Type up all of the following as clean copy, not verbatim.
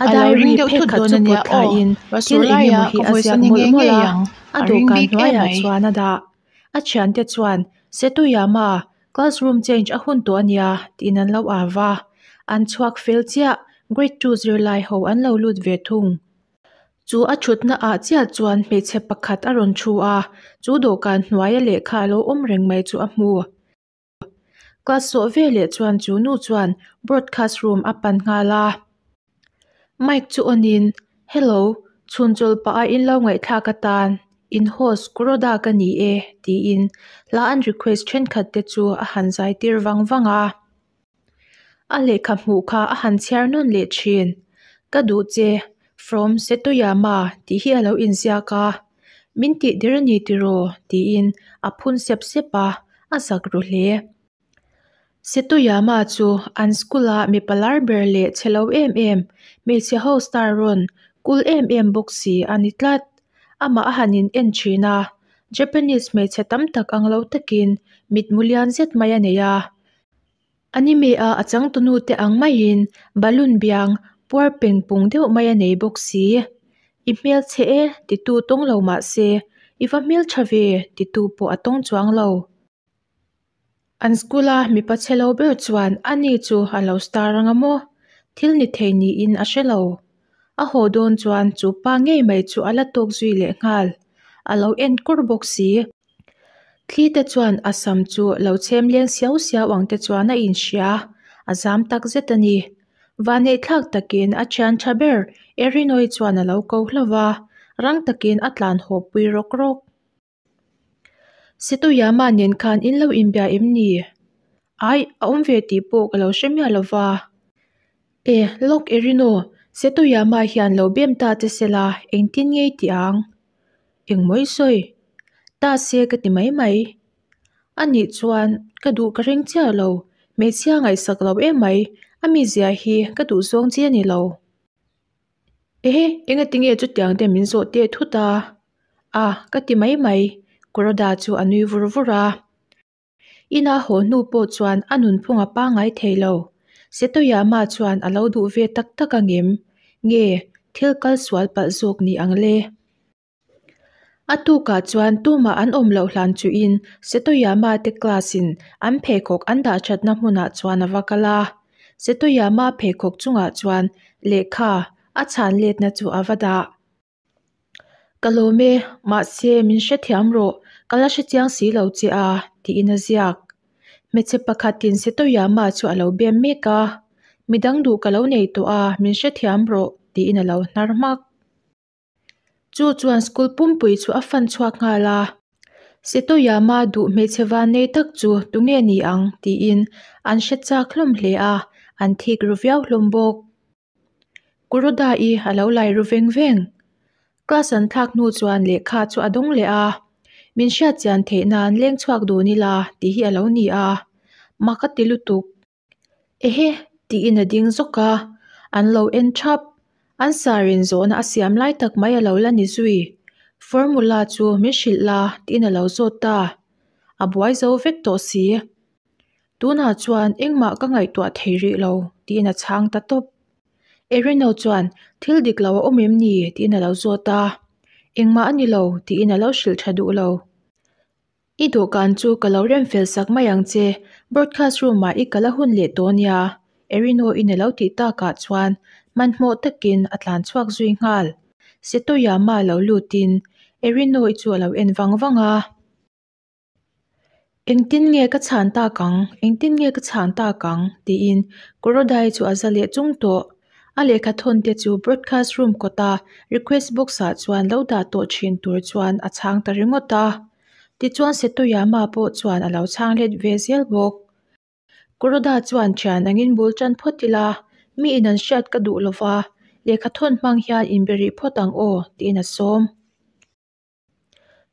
A A lo diary ring deuh phek thut khat dawn chu ania pawt thla aw in ruah thil sur eng laiah emaw hi ka a vawi ziak sawn mawlh nghe mawlh ngei a ang a a ring dawhkan bik hnuaiah emai. chuan a dah a thiante chuan Setoyama classroom change a hun tawh ania tiin an lo au va an chhuak fel chiah grade two zirlai ho an lo lut ve thung. Chu a thutna ah chiah chuan hmeichhe pakhat a rawn thu a chu dawhkan hnuaia lehkha a lo awm reng mai chu a hmu. Class zawh veleh chuan chu nu chuan broadcast room a pan nghal a. Mic chu on in Hello, chhun chawlh pah a in lo ngaihthlak atan in host Kuroda ka ni e tiin hla an request thenkhat te chu a han zai tir vang vang a. A lehkha hmuh kha a han chhiar nawn leh thin. Ka duh che, from Setoyama tih hi a lo inziak a. Min tih der a ni tiraw? tiin a phun sep sep a, a zak ru hle. Setoyama chu an school a mipa lar ber leh chhe lo em em, hmeichhe ho star rawn kul em em bawk si a ni tlat. Amah a han in en thin a, Japanese hmeichhe tam tak ang lo takin mitmu lian zet mai a nei a. Anime a a changtunu te ang maiin balloon biang puar peng pung deuh mai a nei bawk si. I hmelchhe e titu tawng lo mah se, i va hmeltha ve titu pawh a tawng chuang lo. An school a mipa chhe lo ber chuan ani chu a lo star anga maw? Thil ni thei niin a hre lo. A haw dawn chuan chu pa ngei mai chu a la tawk zui leh nghal. A lo en kur bawk si. Thli te chuan a sam chu lo chhem leng siau siau ang te chuan a inhria, a zam tak zet a ni. Vaneihthlak takin a thian tha ber Erinoy chuan a lo ko hlauh va, rang takin a tlan haw pui rawk rawk. Setoyama nen khan in lo inbia em ni? Aih, a awm ve tih pawh ka lo hre miah lo va. E, lawk Erino, Setoyama hian lo bem ta che sela engtin ngei tih ang? Engmaw i sawi? Ta se ka ti mai mai. A nih chuan ka duh ka ring chiah lo, hmeichhia ngaihsak lo em mai, a mizia hi ka duh zawng chi a ni lo. Ehe, engatinge chutiang te min zawh teh thut a? A, ka ti mai mai, Kuroda chu a nui vur vur a. Ina haw hnu pawh chuan a nunphung a pangngai thei lo. Setoyama chuan a lo duh ve tak tak angem? Nge thil kal sual palh zawk ni ang le? A tukah chuan tumah an awm loh hlan chuhin Setoyama te class in an pheikhawk an dah thatna hmunah chuan a va kal a. Setoyama pheikhawk chungah chuan lehkha a chhan letna chu a va dah. Ka lawm e, mahse min hrethiam rawh, ka la hrechiang si lo che a, tiin a ziak. Hmeichhe pakhatin Setoyama chu a lo bem mek a, Midang duh ka lo nei tawh a, min hrethiam rawh, tiin a lo hnar hmak. Chu chuan school pumpui chu a fan chhuak nghal a, Setoyama duh hmeichhe van nei tak chu tunge ni ang tiin an hre chak hlawm hle a, an thik ru viau hlawm bawk. Kuroda-i a lo lai ru veng veng. Class an thlak hnu chuan lehkha chu a dawng leh a, Min hriat chian theih nan leng chhuak dun ila tih hi a lo ni a, mak a ti lutuk. Ehe! tiin a ding zawk a, an lo en thap. An sarin zawhna a siam lai tak mai a lo la ni zui. Formula chu min hrilh la tiin a lo zawt ta. A buai zo vek tawh si. Tunah chuan engmah ka ngaihtuah thei rih lo tiin a chhang ta tawp. Erino chuan thil dik lo a awm em ni tiin a lo zawt a, engmah a ni lo tiin a lo hrilh tha duh lo. I dawhkan chu ka lo rem fel sak mai ang che, broadcast room ah i kal a hun leh tawh nia Erino in a lo tih takah chuan hmanhmawh takin a tlan chhuak zui nghal. Setoyama lo lutin Erino i chu a lo en vang vang a. Engtin nge ka chhan tak ang, engtin nge ka chhan tak ang? tiin Kurodai chu a za leh chung tawh. A lehkha thawn te chu broadcast room kawta request box ah chuan lo dah tawh thin tur chuan a chhang ta ringawt a. Tichuan Setoyama pawh chuan a lo chhang let ve zel bawk. Kuroda chuan thian angin bul tan phawt ila, mi in an hriat ka duh lova, lehkha thawn hmang hian inbe rih phawt ang aw, tiin a sawm.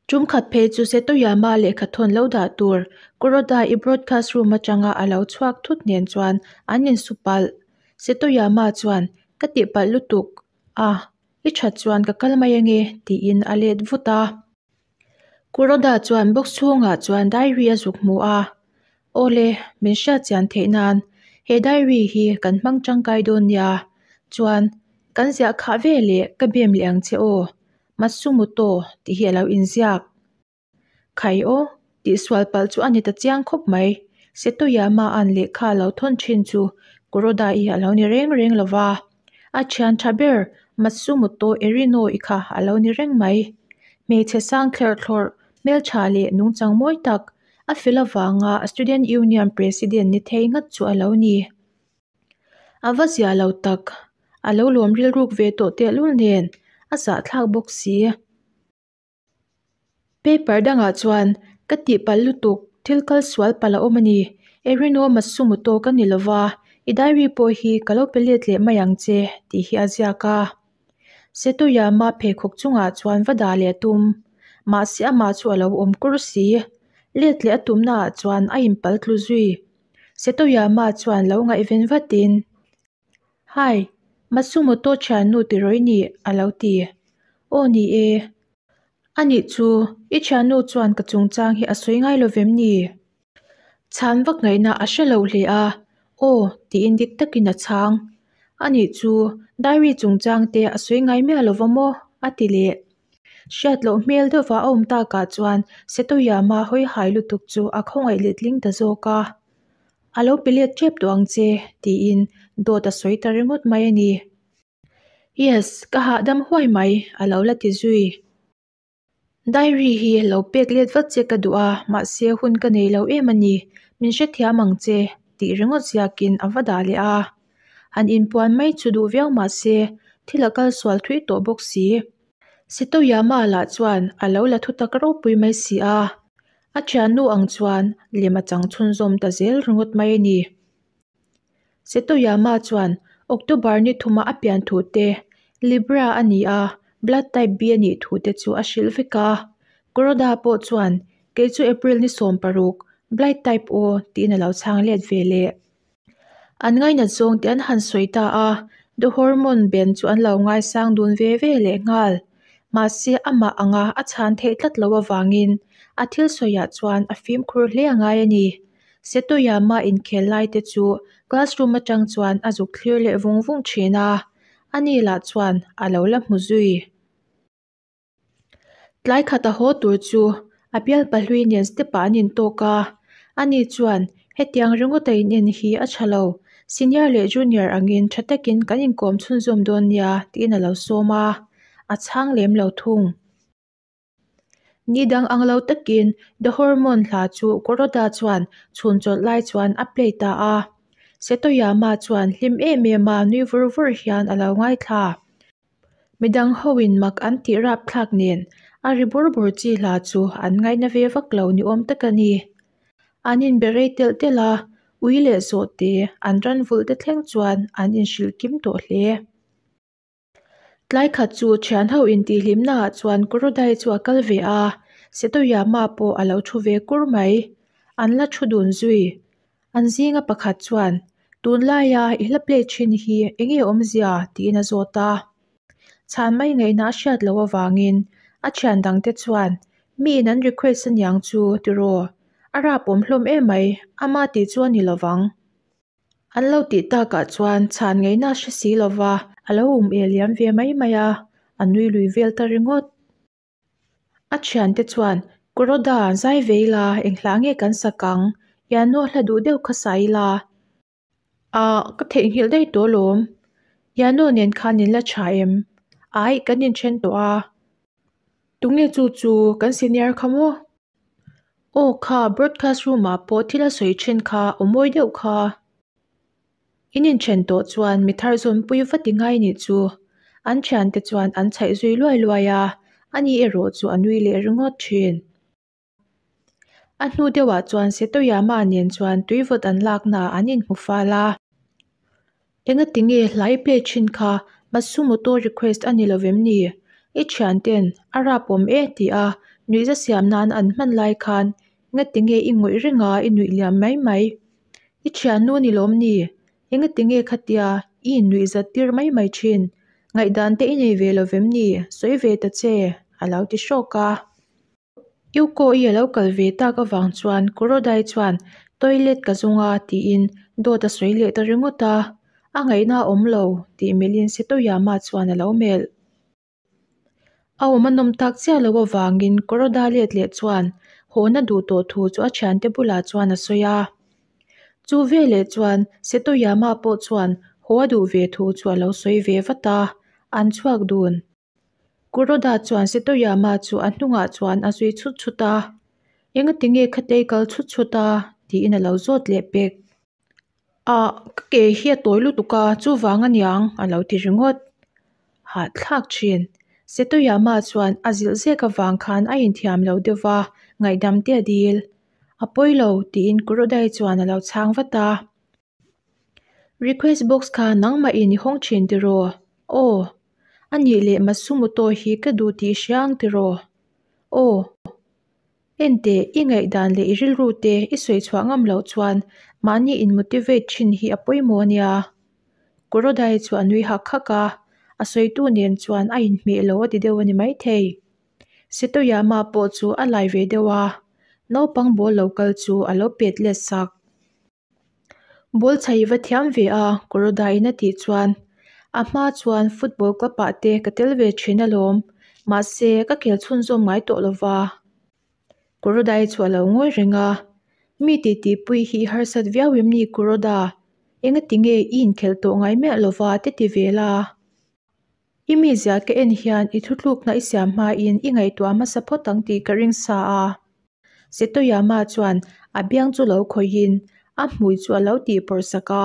Tum khat phei chu Setoyama lehkha thawn lo dah tur Kuroda-i broadcast room atanga a lo chhuak thut nen chuan an insu palh. Setoyama chuan, Ka tihpalh lutuk a, i that chuan ka kal mai ange, tiin a let vut a. Kuroda chuan box chhungah chuan diary a zuk hmu a, Awle, min hriat chian theih nan he diary hi kan hmang tangkai dawn nia, chuan Kan ziah khah veleh ka bem leh ang che aw. Matsumoto tih hi a lo inziak. Khai aw, tihsual palh chu a ni ta chiang khawp mai. Setoyama-a'n lehkha a lo thawn thin chu Kuroda-i a lo ni reng reng lo va, a thian tha ber Matsumoto Erino-i kha a lo ni reng mai. Hmeichhe sang thlerh thlawrh, hmeltha leh nungchang mawi tak, a fel avanga Student Union President ni thei ngat chu a lo ni. A va zia lo tak, a lo lawm rilruk ve tawh tehlul nen, a zahthlak bawk si. Paper dangah chuan, Ka tihpalh lutuk, thil kal sual palh a awm a ni. Erino Matsumoto ka ni lova, i diary pawh hi ka lo pe let leh mai ang che, tih hi a ziak a. Setoyama pheikhawk chungah chuan va dah leh a tum. Mahse amah chu a lo awm kur si. Let leh a tumnaah chuan a inpal tlu zui. Setoyama chuan lo ngaihven vatin, Hi, Matsumoto thiannu tiraw i nih? a lo ti. Aw ni e. Anih chu, i thiannu chuan ka chungchang hi a sawi ngai lo vem ni? Chhan vak ngaihna a hre lo hle a, Aw, tiin dik takin a chhang. Anih chu, diary chungchang te a sawi ngai miah lo va maw? a ti leh. Hriat loh hmel deuhva a awm takah chuan Setoyama hawi hai lutuk chu a khawngaih letling ta zawk a. A lo pe let tep tawh ang che, tiin dawt a sawi ta ringawt mai a ni. Yes, ka hahdam huai mai, a lo la ti zui. Diary hi lo pek let vat che ka duh a, mahse hun ka nei lo em a ni, min hrethiam ang che, tih ringawt ziakin a va dah leh a. Han inpuan mai chu duh viau mahse thil a kal sual thui tawh bawk si. Setoyama lah chuan a lo la thutak ropui mai si a, a thiannu ang chuan lem a chang chhunzawm ta zel ringawt mai a ni. Setoyama chuan October ni thuma a pian thu te, Libra a ni a, blood type B a nih thu te chu a hrilh vek a. Kuroda pawh chuan, Kei chu April ni 16, blood type O tiin a lo chhang let ve leh. An ngainat zawng te an han sawi ta a, The Hormone band chu an lo ngaisang dun ve ve leh nghal. Mahse amah anga a chhan theih tlat loh avangin a thil sawiah chuan a fimkhur hle a ngai a ni. Setoyama inkhel lai te chu classroom atang chuan a zuk thlir leh vung vung thin a, ani lah chuan a lo la hmu zui. Tlai khat a haw tur chu a bial pahlui nen step ah an intawk a, ani chuan hetiang ringawt a in en hi a tha lo, senior leh junior angin tha takin kan inkawm chhunzawm dawn nia tiin a lo sawm a, a chhang lem lo thung. Ni dang ang lo takin The Hormone hla chu Kuroda chuan chhun chawlh lai chuan a play ta a, Setoyama chuan hlim em em a nui vur vur hian a lo ngaithla. Midang hoin mak an tih rapthlak nen a ri bur bur chi hla chu an ngaina ve vak lo ni awm tak a ni. An inbe rei telh telh a, ui leh zawhte an ran vulh te thleng chuan an inhrilh kim tawh hle. Tlai khat chu thian ho intihhlimnaah chuan Kurodai chu a kal ve a, Setoyama pawh a lo thu ve kur mai. An la thu dun zui. An zinga pakhat chuan, Tunlaia i hla play thin hi enge awmzia? tiin a zawt a. Chhan mai ngaihna a hriat loh avangin a thian dangte chuan, Miin an request aniang chu tiraw? A rapawm hlawm emai, ama tih chu a ni lovang. An lo tih takah chuan chhan ngaihna a hre si lova, a lo um el liam ve mai mai a, a nui lui vel ta ringawt. A thiante chuan, Kuroda, zai ve ila, eng hla nge kan sak ang? Yano hla duh deuh kha sa ila. Ah, ka theihnghilh daih tawh alawm. Yano nen khan in la tha em? Aih, kan inthen tawh a. Tunge chu chu, kan senior kha maw? Aw kha, broadcast room ah pawh thil a sawi thin kha, aw mawi deuh kha. In inthen tawh chuan mi thar zawnpui va ti ngai nih chu. An thiante chuan an chhaih zui luai luai a, ani erawh chu a nui leh ringawt thin. A hnu deuhah chuan Setoyama nen chuan tuivawt an laknaah an inhmu fal a. Engati nge hlai play thin kha Matsumoto request a ni lo vem ni? I thianten a rapawm e ti a nuihza siam nan an hman lai khan engati nge i ngawih reng a i nuih liam mai mai? I thiannu ni lawm ni? Engati nge khatia i innuihzat tir mai mai thin? Ngaihdan te i nei ve lo vem ni? Sawi ve ta che a lo ti hrawk a. Yuko-i a lo kal ve tak avang chuan Kurodai chuan toilet ka zawng a tiin dawt a sawi leh ta ringawt a. A ngaihna a awm lo, tih melhin Setoyama chuan a lo melh. A awm a nawm tak chiah loh avangin Kuroda let leh chuan hawna duh tawh thu chu a thiante bulah chuan a sawi a. Chu veleh chuan Setoyama pawh chuan haw a duh ve thu chu a lo sawi ve vat a, an chhuak dun. Kuroda chuan Setoyama chu a hnungah chuan a zui chhut chhut a, Engati nge khatei kal chhut chhut a? tiin a lo zawt leh pek. Ah, ka ke hi a tawi lutuk a, chuvang aniang, a lo ti ringawt. Hahthlak thin. Setoyama chuan a zilh zek avang khan a inthiam lo deuh va, ngaihdam te a dil. A pawi lo, tiin Kurodai chuan a lo chhang vat a. Request box kha nangmah in i hawng thin tiraw? Aw. A nih leh Masumoto hi ka duh tih i hria ang tiraw? Aw. Enteh, i ngaihdan leh i rilru te i sawi chhuah ngam loh chuan mahni in motivate thin hi a pawimawh a nia. Kurodai chu a nui hak hak a, a sawitu nen chuan a inhmeh lo a ti deuh a ni maithei. Setoyama pawh chu a lai ve deuh a, naupang ball lo kal chu a lo pet let sak. Ball chhai va thiam ve a, Kuroda-in a tih chuan a hma chuan football club ah te ka tel ve thin alawm, mahse ka khel chhunzawm ngai tawh lova. Kuroda-i chu a lo ngawi reng a, Mi titipui hi i harsat viau em ni Kuroda? Engati nge i inkhelh tawh ngai miah lova te ti ve la? I mizia ka en hian i thutlukna i siam hmain i ngaihtuah hmasa phawt ang tih ka ring sa a. Setoyama chuan a biang chu lo khawihin a hmui chu a lo tih pawrh sak a.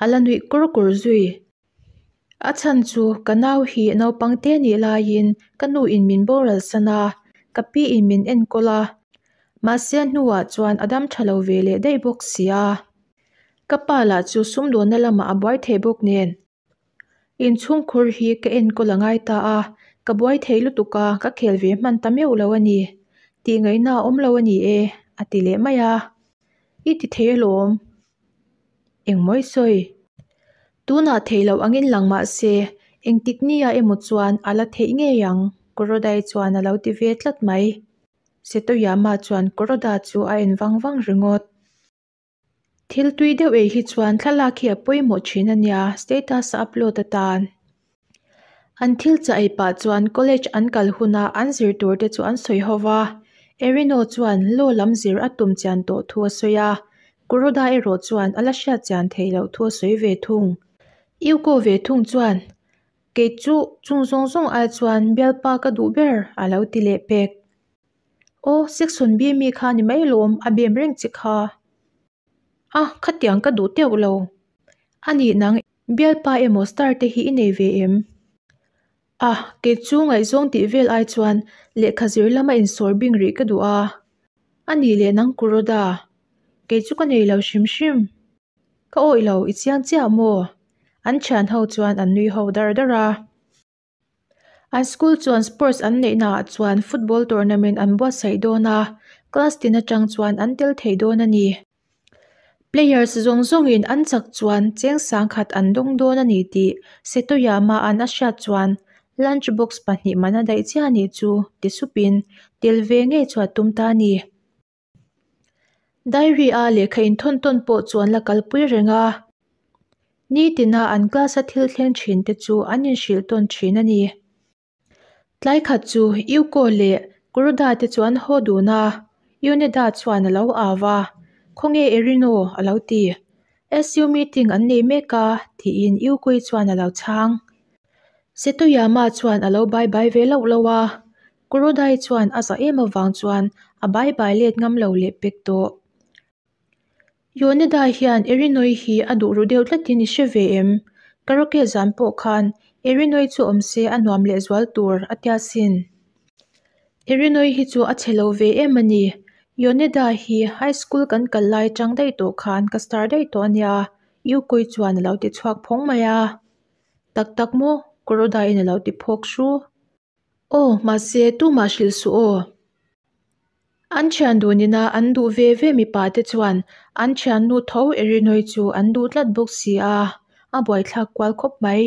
A la nuih kur kur zui. A chhan chu ka nau hi naupang te nih laiin ka nu in min boral san a, ka pi in min enkawl a. Mahse a hnuah chuan a dam tha lo ve leh daih bawk si a. Ka pa lah chu sumdawnna lamah a buai thei bawk nen. Inchhungkhur hi ka enkawl a ngai ta a, ka buai thei lutuk a, ka khel ve hman ta meuh lo a ni. Tih ngaihna a awm lo a ni e, a ti leh mai a. I ti thei alawm. Engmawi sawi. Tunah theih loh angin lang mah se, engtik nia emaw chuan a la theih ngei ang, Kurodai chuan a lo ti ve tlat mai. Setoyama chuan Kuroda chu a en vang vang ringawt. Thil tui deuh ei hi chuan thlalak hi a pawimawh thin a nia, status a upload atan. An thil chah ei pah chuan college an kal huna an zir tur te chu an sawi ho va, Erino chuan law lam zir a tum chian tawh thu a sawi a, Kuroda erawh chuan a la hriat chian theih loh thu a sawi ve thung. Yuko ve thung chuan, Kei chu chung zawng zawng ai chuan bialpa ka duh ber a lo ti leh pek. Aw, section B mi kha ni mai lawm, a bem reng che kha. A, khatiang ka duh teuh lo. A nih nang, bialpa emaw star te hi i nei ve em? A, kei chu ngaihzawng tih vel ai chuan lehkha zir lama insawr bing rih ka duh a. A nih leh nang Kuroda, kei chu ka nei lo hrim hrim. Ka awih lo, i chiang chiah maw? An thian ho chuan an nui ho dar dar a. An school chuan sports an neihna ah chuan football tournament an buatsaih dawn a, class tin atang chuan an tel thei dawn a ni. Players zawng zawngin an chak chuan cheng sangkhat an dawng dawn a ni tih Setoyama an a hriat chuan lunch box pahnih man a daih chiah a nih chu ti supin tel ve ngei chu a tum ta a ni. Diary a lehkha inthawn tawn pawh chu an la kalpui reng a, nitina an class a thil thleng thin te chu an inhrilh tawn thin a ni. Tlai khat chu Yuko leh Kuroda te chu an haw dun a, Yoneda chuan a lo au va, Khawnge Erino? a lo ti. SU meeting an nei mek a, tiin Yukoi chuan a lo chhang. Setoyama chuan a lo bai bai ve loh loh a, Kurodai chuan a zah em avang chuan a bai bai let ngam lo leh pek tawh. Yoneda hian Erinoi hi a duh ru deuh tlatin i hre ve em? Karaoke zan pawh khan Erinoi chu awm se a nuam leh zual tur a tia sin. Erinoi hi chu a chhe lo ve em a ni. Yoneda hi high school kan kal lai chang daih tawh khan ka star daih tawh a nia, Yukoi chuan a lo ti chhuak phawng mai a. Tak tak maw? Kurodaiin a lo ti phawk hru. Aw, mahse tumah hrilh suh aw. An thian dunina an duh ve ve mipa te chuan an thiannu tho Erinoi chu an duh tlat bawk si a, a buaithlak kual khawp mai.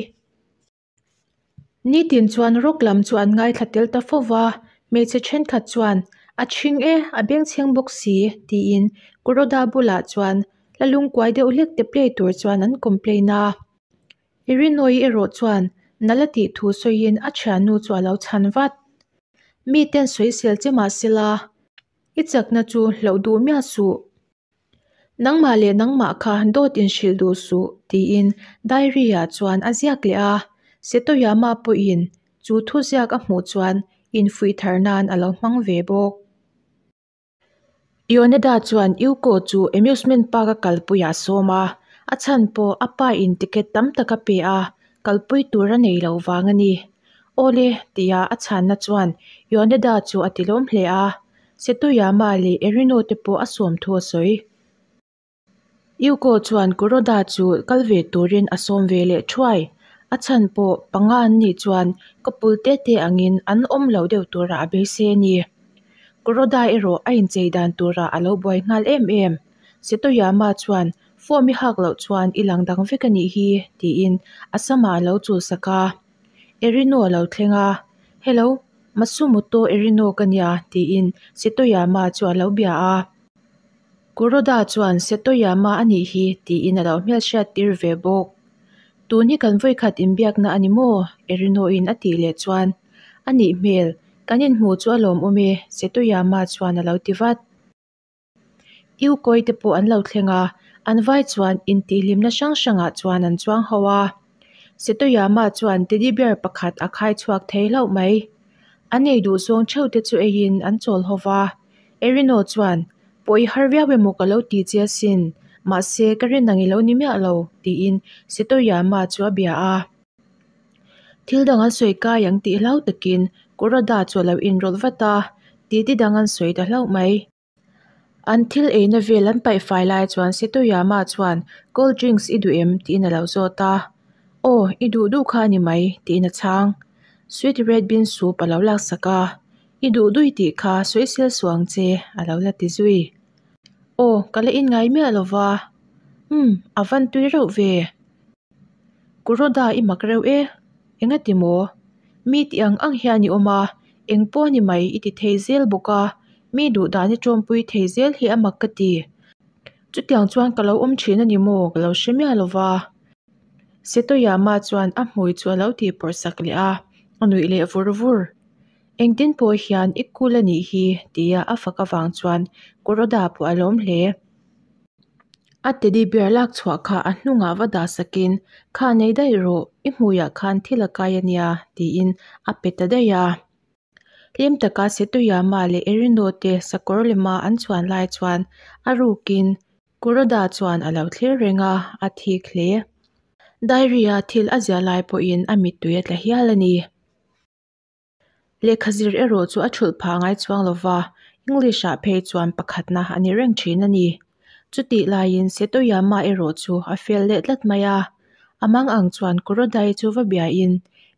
Nitin chuan rock lam chu an ngaithla tel ta fo va, hmeichhe thenkhat chuan, A chhing e, a bengchheng bawk si, tiin Kuroda bulah chuan Hla lungkuai deuh hlek te play tur chuan an complain a. Irinoii erawh chuan nalh a tih thu sawiin a thiannu chu a lo chhan vat. Mi ten sawisel che mah sela, i chakna chu hloh duh miah suh. Nangmah leh nangmah kha dawt inhrilh duh suh, tiin diary ah chuan a ziak leh a. Setoyama pawhin chu thuziak a hmuh chuan infuih thar nan a lo hmang ve bawk. Yoneda chuan Yuko chu amusement park a kalpuiah a sawm a, a chhan pawh a pa in ticket tam tak a pe a, kalpui tur a nei loh vang a ni. Awle, tia a chhanna chuan Yoneda chu a tilawm hle a, Setoyama leh Erino te pawh a sawm thu a sawi. Yuko chuan Kuroda chu kal ve turin a sawm ve leh thuai. A chhan pawh panga an nih chuan couple te te angin an awm lo deuh turah a beisei a ni. Kuroda erawh a inchei dan turah a lo buai nghal em em. Setoyama chuan Form i hak loh chuan i lang dang vek a nih hi tiin a samah a lo chul sak a. Erino a lo thleng a, Hello, Matsumoto Erino ka nia tiin Setoyama chu a lo bia a. Kuroda chuan Setoyama a nih hi tiin a lo hmelhriat tir ve bawk. Tun hi kan vawikhat inbiakna a ni maw? Erinoin a tih leh chuan, A nih hmel, kan inhmu chu a lawmawm e, Setoyama chuan a lo ti vat. Iukawi te pawh an lo thleng a, an vai chuan intihhlimna hrang hrangah chuan an chuang ho a. Setoyama chuan teddy bear pakhat a khai chhuak thei hlauh mai. An ei duh zawng theuh te chu eiin an chawl ho va. Erino chuan, Pawh i har viau emaw ka lo ti che asin, mahse ka rin ang i lo ni miah lo, tiin Setoyama chu a bia a. Thil dang an sawi kai ang tih hlau takin Kuroda chu a lo inrawlh vat a, titi dang an sawi ta hlauh mai. An thil eina vel an paih fai lai chuan Setoyama chuan cold drinks i duh em tiin a lo zawt a, Aw, i duh duh kha a ni mai tiin a chhang. Sweet red bean soup a lo laksak a, I duh duh i tih kha sawisel suh ang che a lo la ti zui. Aw, ka la inngai miah lo va. Umm, a van tui reuh ve. Kuroda i mak reuh e, engati maw? Mi tih ang ang hian i awm a, eng pawh ni mai i ti thei zel bawk a, mi duh dan i tawmpui thei zel hi a mak ka ti. Chutiang chuan ka lo awm thin a ni maw ka lo hre miah lo va. Setoyama chuan a hmui chu a lo tih pawrh sak leh a, a nuih leh vur vur. Engtin pawh hian i kul a nih hi tia a fak avang chuan Kuroda pawh a lawm hle. A teddy bear lak chhuah kha a hnungah va dah sakin, Kha nei daih rawh, i hmuiah khan thil a kai a nia, tiin a pe ta daih a. Hlim taka Setoyama leh Erino te sakawr lema an chuan lai chuan a rukin Kuroda chuan a lo thlir reng a, a thik hle. Diary-a thil a ziah lai pawhin a mittui a tla hial a ni. Lehkha zir erawh chu a thulh phah ngai chuang lo va, English-ah phei chuan pakhatna a ni reng thin a ni. Chutih laiin Setoyama erawh chu a fel leh tlat mai a. A mang ang chuan Kurodai chu va biain,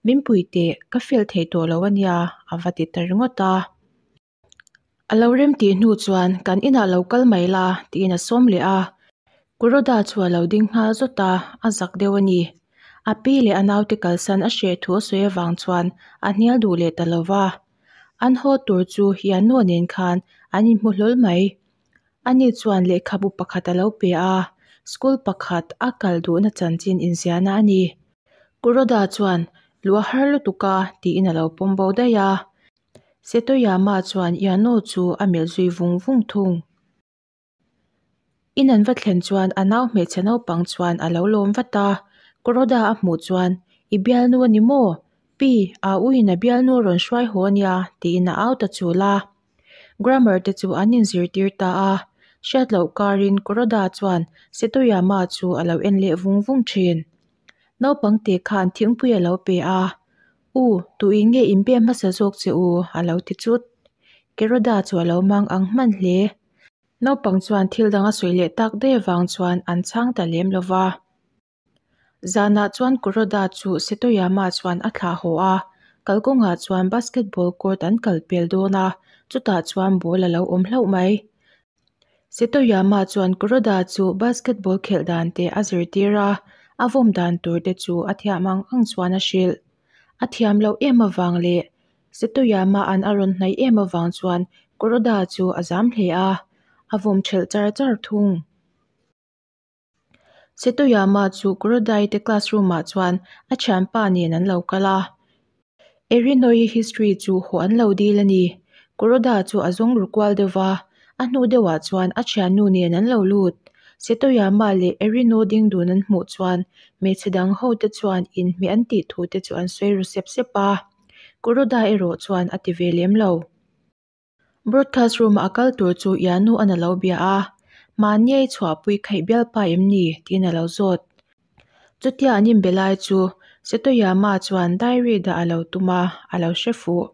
Min pui teh, ka fel thei tawh lo a nia, a va ti ta ringawt a. A lo rem tih hnu chuan kan inah lo kal mai la tiin a sawm leh a, Kuroda chu a lo ding nghal zawt a, a zak deuh a ni. A pi leh a naute kalsan a hreh thu a sawi avang chuan a hnial duh leh ta lo va. An haw tur chu Yano nen khan an inhmu hlawl mai. Ani chuan lehkhabu pakhat a lo pe a, school pakhat a kal duhna chanchin inziahna a ni. Kuroda chuan, Luah har lutuk a tiin a lo pawm bo daih a. Setoyama chuan Yano chu a melh zui vung vung thung. In an va thlen chuan a nau hmeichhe naupang chuan a lo lawm vat a, Kuroda a hmuh chuan, I bialnu a ni maw? Pi, a uiin a bialnu a rawn hruai haw a nia, tiin a au ta chul a. Grammar te chu an inzirtir ta a, hriat loh karin Kuroda chuan Setoyama chu a lo en leh vung vung thin. Naupang te khan thingpui a lo pe a, U, tuin nge inbe hmasa zawk che u? a lo ti chut. Keroda chu a lo mang ang hman hle. Naupang chuan thil dang a sawi leh tak daih avang chuan an chhang ta lem lo va. Zanah chuan Kuroda chu Setoyama chuan a thlah haw a, kalkawngah chuan basketball court an kal pel dawn a, chutah chuan ball a lo awm hlauh mai. Setoyama chuan Kuroda chu basketball khelh dan te a zirtir a, a vawm dan tur te chu a thiam ang ang chuan a hrilh. A thiam loh em avang leh Setoyama an a rawn hnaih em avang chuan Kuroda chu a zam hle a, a vawm thelh char char thung. Setoyama chu Kurodai te classroom ah chuan a thianpa nen an lo kal a. Erinoi history chu hawh an lo dil a ni. Kuroda chu a zawng ru kual deuh va, a hnu deuhah chuan a thiannu nen an lo lut. Setoyama leh Erino ding dun an hmuh chuan hmeichhe dang ho te chuan inhmeh an tih thu te chu an sawi ru sep sep a. Kuroda erawh chuan a ti ve lem lo. Broadcast room a a kal tur chu Yanu an a lo bia a, Mahni a i chhuahpui khaih bialpa em ni? tiin a lo zawt. Chutia an inbe lai chu Setoyama chuan diary dah a lo tum a, a lo hre fuh.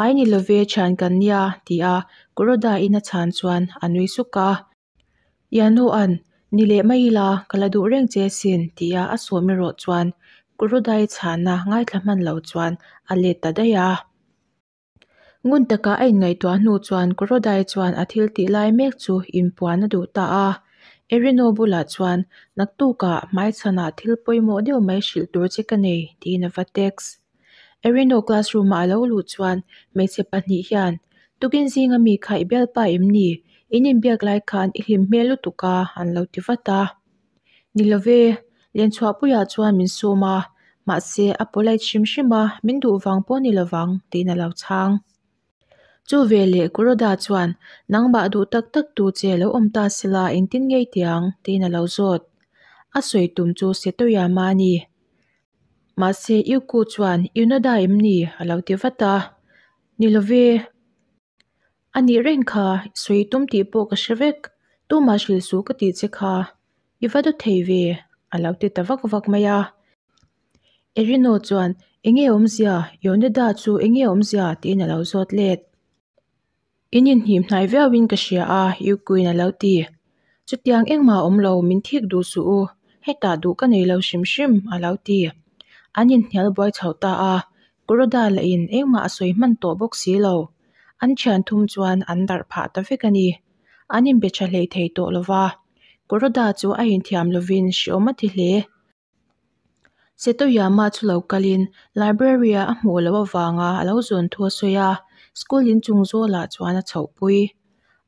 Ai ni love thian kan nia ti a Kuroda in a chhan chuan a nui suk a. Yano-a'n, Ni leh mai ila, ka la duh reng che asin, tia a sawm erawh chuan Kurodai chhana ngaithla hman lo chuan a let ta daih a. Ngun taka a inngaihtuah hnu chuan Kurodai chuan a thil tih lai mek chu inpuan a duh ta a. Erino bulah chuan, Naktukah hmaichhanah thil pawimawh deuh mai hrilh tur che ka nei, tiin a va text. Erino classroom-ah a lo luh chuan hmeichhe pahnih hian, Tukin zinga mi kha i bialpa em ni? In inbiak lai khan i hlim hmel lutuk a, an lo ti vat a. Ni love, Lenchhuahpuiah chuan min sawm a, mahse a polite hrim hrim a, min duh vang pawh ni lovang, tiin a lo chhang. Chu veleh Kuroda chuan, Nangmah duh tak tak tu che lo awm ta sela engtin ngei tiang? tiin a lo zawt. A sawi tum chu Setoyama a ni. Mahse Yuku chuan, Yunada em ni? a lo ti vat a. Ni love, a nih reng kha, sawi tum tih pawh ka hre vek. Tumah hrilh suh ka tih che kha. I va dawt thei ve, a lo ti ta vak vak mai a. Erino chuan, Enge awmzia? Yoneda chu enge awmzia? tiin a lo zawt let. In inhnim hnai viauin ka hria a, Yukuin a lo ti. Chutiang engmah a awm lo, min thik duh suh u. Hetah duh ka nei lo hrim hrim, a lo ti. An inhnial buai chho ta a, Kuroda lahin engmah a sawi hman tawh bawk si lo. An thian thum chuan an darh phah ta vek a ni. An inbe tha hlei thei tawh lo va, Kuroda chu a inthiam lovin hreawm a ti hle. Setoyama chu lo kalin library-a a hmuh loh avanga a lo zawn thu a sawi a, school inchung zawlah chuan a chhohpui.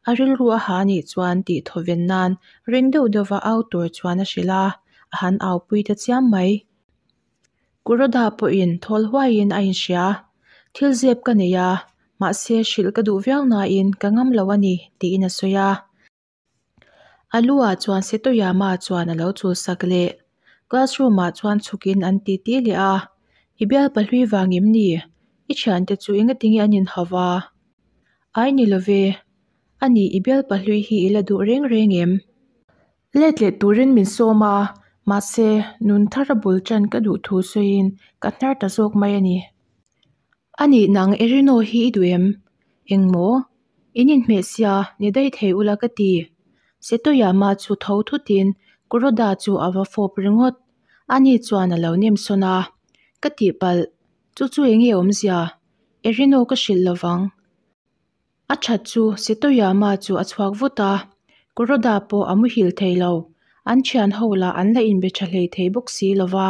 A rilru a ha anih chuan tih thawven nan ring deuh deuhva au tur chuan a hrilh a, a han aupui ta chiam mai. Kuroda pawhin thawl huaiin a inhria. Thil zep ka nei a, mahse hrilh ka duh viau nain ka ngam lo a ni, tiin a sawi a. A lu ah chuan Setoyama chuan a lo chul sak leh. Classroom ah chuan chhukin an titi leh a, I bialpa hlui vang em ni? I thiante chu engatinge an inhau a? Ai ni love, ani i bialpa hlui hi i la duh reng reng em? Let leh turin min sawm a, mahse nun thar a bul tan ka duh thu sawiin ka hnar ta zawk mai a ni. Anih nang Erino hi i duh em? Engmaw? In inhmeh sia, ni daih thei ula ka ti. Setoyama chu tho thutin Kuroda chu a va fawp ringawt. Ani chuan a lo nem sawn a, Ka tihpalh, chu chu enge awmzia? Erino ka hrilh lovang. A that chu Setoyama chu a chhuak vut a, Kuroda pawh a muhil thei lo. An thian ho lah an la inbe tha hlei thei bawk si lova.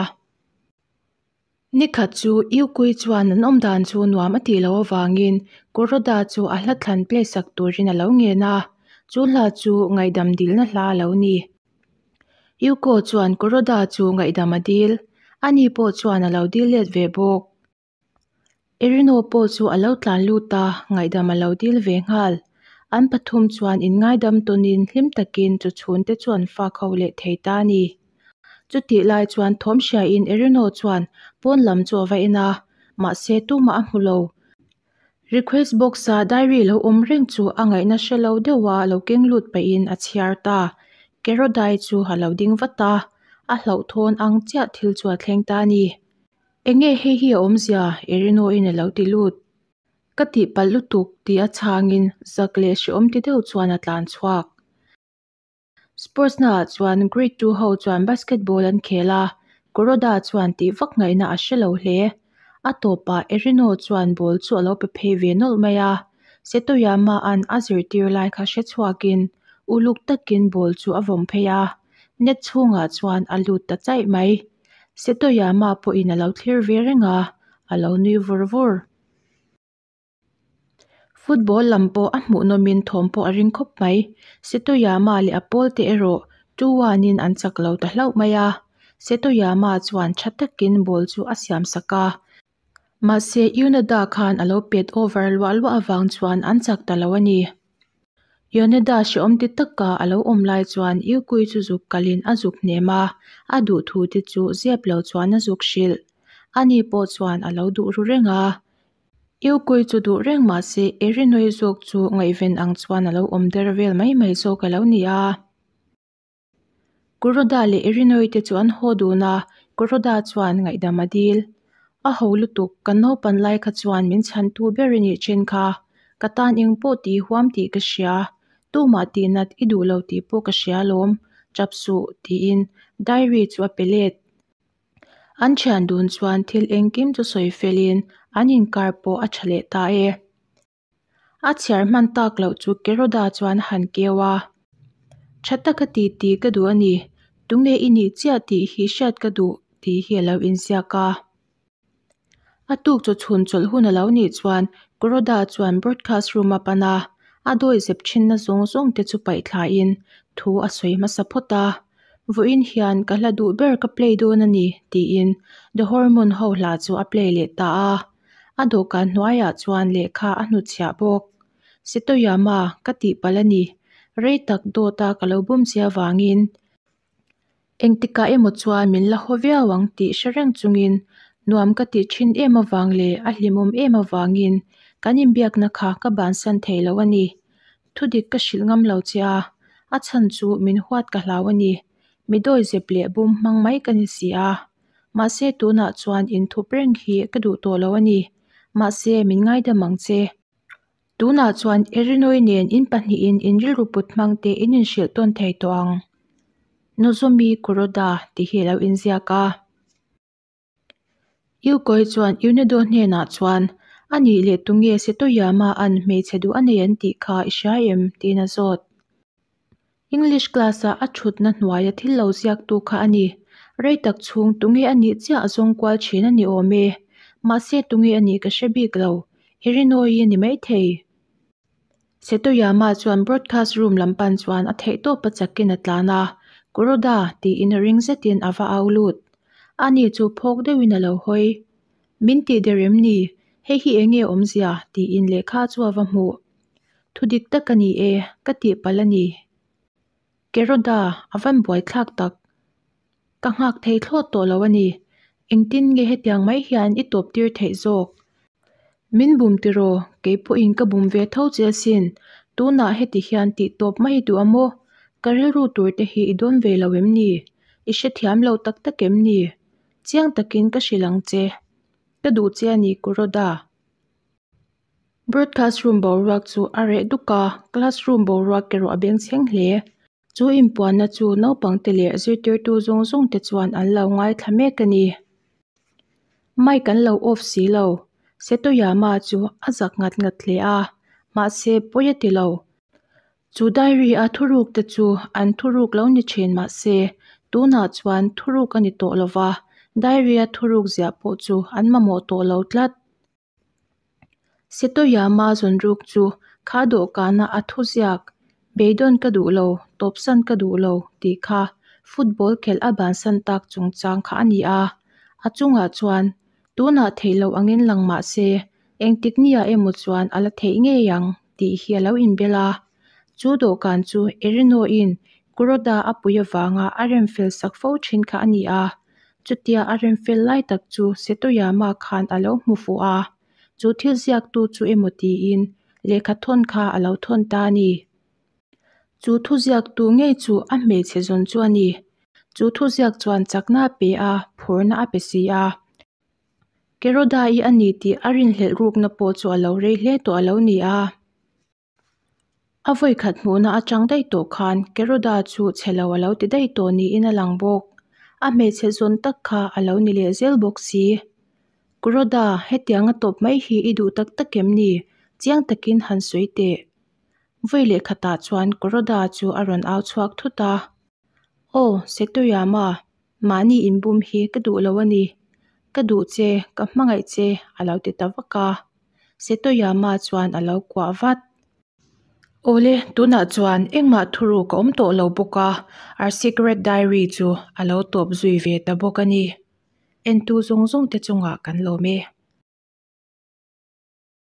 Nikhat chu Yukui chuan an awm dan chu nuam a tih loh avangin Kuroda chu a hla thlan play sak turin a lo ngen a, chu hla chu ngaihdam dilna hla a lo ni. Yuko chuan Kuroda chu ngaihdam a dil, ani pawh chuan a lo dil let ve bawk. Erino pawh chu a lo tlan lut a, ngaihdam a lo dil ve nghal. An pathum chuan inngaidam tawnin hlim takin chu chhungte chu an fak ho leh thei ta a ni. Chutih lai chuan thawm hriain Erino chuan pawn lam chu a va en a, mahse tumah a hmu lo. Request box-a diary lo awm reng chu a ngaihna hre lo deuha lo keng lut pahin a chhiar ta. Kerodai chu a lo ding vat a, a hlauhthawn ang chiah thil chu a thleng ta a ni. Enge hei hi a awmzia? Erino-in a lo ti lut. Ka tihpalh lutuk tih a chhangin zak leh hrehawm ti deuh chuan a tlan chhuak. Sports naah chuan grade two ho chuan basketball an khel a, Kuroda chuan tih vak ngaihna a hre lo hle. A tawpah Erino chuan ball chu a lo pe phei ve nawlh mai a, Setoyama-a'n a zirtir lai kha hre chhuakin uluk takin ball chu a vawm phei a, net chhungah chuan a lut ta chaih mai. Setoyama pawhin a lo thlir ve reng a, a lo nui vur vur. Football lam pawh a hmuhnawmin thawm pawh a ring khawp mai. Setoyama leh a pawl te erawh 2-1 in an chak lo ta hlauh mai a. Setoyama chuan tha takin ball chu a siam sak a. Mahse Yoneda khan a lo pet over luah luah avang chuan an chak ta lo a ni. Yoneda hrehawm ti taka a lo awm lai chuan Yukui chu zuk kalin a zuk hnem a, a duh thu te chu zep lo chuan a zuk hrilh. Ani pawh chuan a lo duh ru reng a. Yukui chu duh reng mahse Erinoi zawk chu ngaihven ang chuan a lo awm der vel mai mai zawk a lo ni a. Kuroda leh Erinoi te chu an haw dun a, Kuroda chuan ngaihdam a dil. A ho lutuk, kan naupan lai kha chuan min chhantu ber i nih thin kha. Ka tan eng pawh tih huam tih ka hria. Tumah tihnat i duh lo tih pawh ka hria alawm, tap suh, tiin diary chu a pe let. An thian dun chuan thil engkim chu sawi felin an inkar pawh a tha leh ta e. A chhiar hman tak loh chu Keroda chuan a han keu a. Tha taka ti tih ka duh a ni, tunge i nih chiah tih hi hriat ka duh tih hi a lo inziak a. A tuk chaw chhun chawlh hun a lo nih chuan Kuroda chuan broadcast room a pan a, a dawihzep thinna zawng zawng te chu paih thlain thu a sawi hmasa phawt a. Vawiin hian ka hla duh ber ka play dawn a ni tiin The Hormone ho hla chu a play leh ta a. A dawhkan hnuaiah chuan lehkha a hnutchhiah bawk. Setoyama, ka tihpalh a ni. Rei tak dawta ka lo bum che avangin engtikah emaw chuan min la haw viau ang tih hre reng chungin nuam ka tih thin em avang leh a hlimawm em avangin kan inbiakna kha ka bansan thei lo a ni. Thudik ka hrilh ngam lo che a, a chhan chu min huat ka hlau a ni. Mi dawizep leh bum hmang mai ka ni si a. Mahse tunah chuan inthup reng hi ka duh tawh lo a ni. Mahse min ngaidam ang che. Tunah chuan Erinoi nen in pahnihin in rilru put hmang te in inhrilh tawn thei tawh ang. Nozomi Kuroda tih hi a lo inziak a. Yukoi chuan Unedo hnenah chuan, A nih leh tunge Setoyama an hmeichhe duh a nei an tih kha i hria em? tiin a zawt. English class-a a thutna hnuaia thil lo ziaktu kha a ni. Rei tak chhung tunge a nih chiah a zawng kual thin a ni awm e. Mahse tunge a nih ka hre bik lo. Erinoi a ni maithei. Setoyama chuan broadcast room lam pan chuan a theihtawp a chakin a tlan a, Kuroda tiin ring zetin a va au lut. Ani chu phawk deuhin a lo hawi. Min tih der em ni? Hei hi eng nge awmzia? tiin lehkha chu a va hmuh. Thu dik tak a ni e, ka tihpalh a ni. Keroda, a van buaithlak tak. Ka nghak thei thlawt tawh lo a ni. Engtin nge hetiang mai hian i tawp tir theih zawk? Min bum tiraw? Kei pawhin ka bum ve tho che asin. Tunah heti hian tih tawp mai i duh a maw? Ka rilru tur te hi i dawn ve lo em ni? I hrethiam lo tak tak em ni? Chiang takin ka hrilh ang che. Ka duh che a ni, Kuroda. Broadcast room boruak chu a reh duk a, classroom boruak erawh a bengchheng hle. Chu inpuanna chu naupangte leh zirtirtu zawng zawng te chuan an lo ngaithla mek a ni. Mic an lo off si lo. Setoyama chu a zak ngat ngat hle a, mahse pawi a ti lo. Chu diary a thuruk te chu an thuruk lo ni thin mahse tunah chuan thuruk a ni tawh lova, diary a thuruk ziah pawh chu an mamawh tawh lo tlat. Setoyama zawnruk chu kha dawhkana a thuziak, Beidawn ka duh lo, tawpsan ka duh lo tih kha football khelh a bansan tak chungchang kha a ni a. A chungah chuan, Tunah theih loh angin lang mah se, engtik niah emaw chuan a la theih ngei ang tih hi a lo inbel a. Chu dawhkan chu Erinoin Kuroda a pui avanga a remfel sak fo thin kha a ni a. Chutia a remfel lai tak chu Setoyama khan a lo hmu fuh a, chu thil ziaktu chu emaw tiin lehkha thawn kha a lo thawn ta a ni. Chu thu ziaktu ngei chu a hmeichhe zawn chu a ni. Chu thu ziak chuan chakna a pe a, phurna a pe si a. Kerodai a ni tih a rinhlelh rukna pawh chu a lo rei hle tawh a lo ni a. A vawikhat hmuhna atang daih tawh khan Keroda chu chhe lo a lo ti daih tawh niin a lang bawk. A hmeichhe zawn tak kha a lo ni leh zel bawk si. Kuroda, hetianga tawp mai hi i duh tak tak em ni? Chiang takin han sawi teh. Vawi leh khatah chuan Kuroda chu a rawn au chhuak thut a. Aw, Setoyama, mahni inbum hi ka duh lo a ni. Ka duh che, ka hmangaih che, a lo ti ta vak a. Setoyama chuan a lo kuah vat. Awle, tunah chuan engmah thuruk a awm tawh lo bawk a, our secret diary chu a lo tawp zui ve ta bawk a ni. Entu zawng zawng te chungah kan lawm e.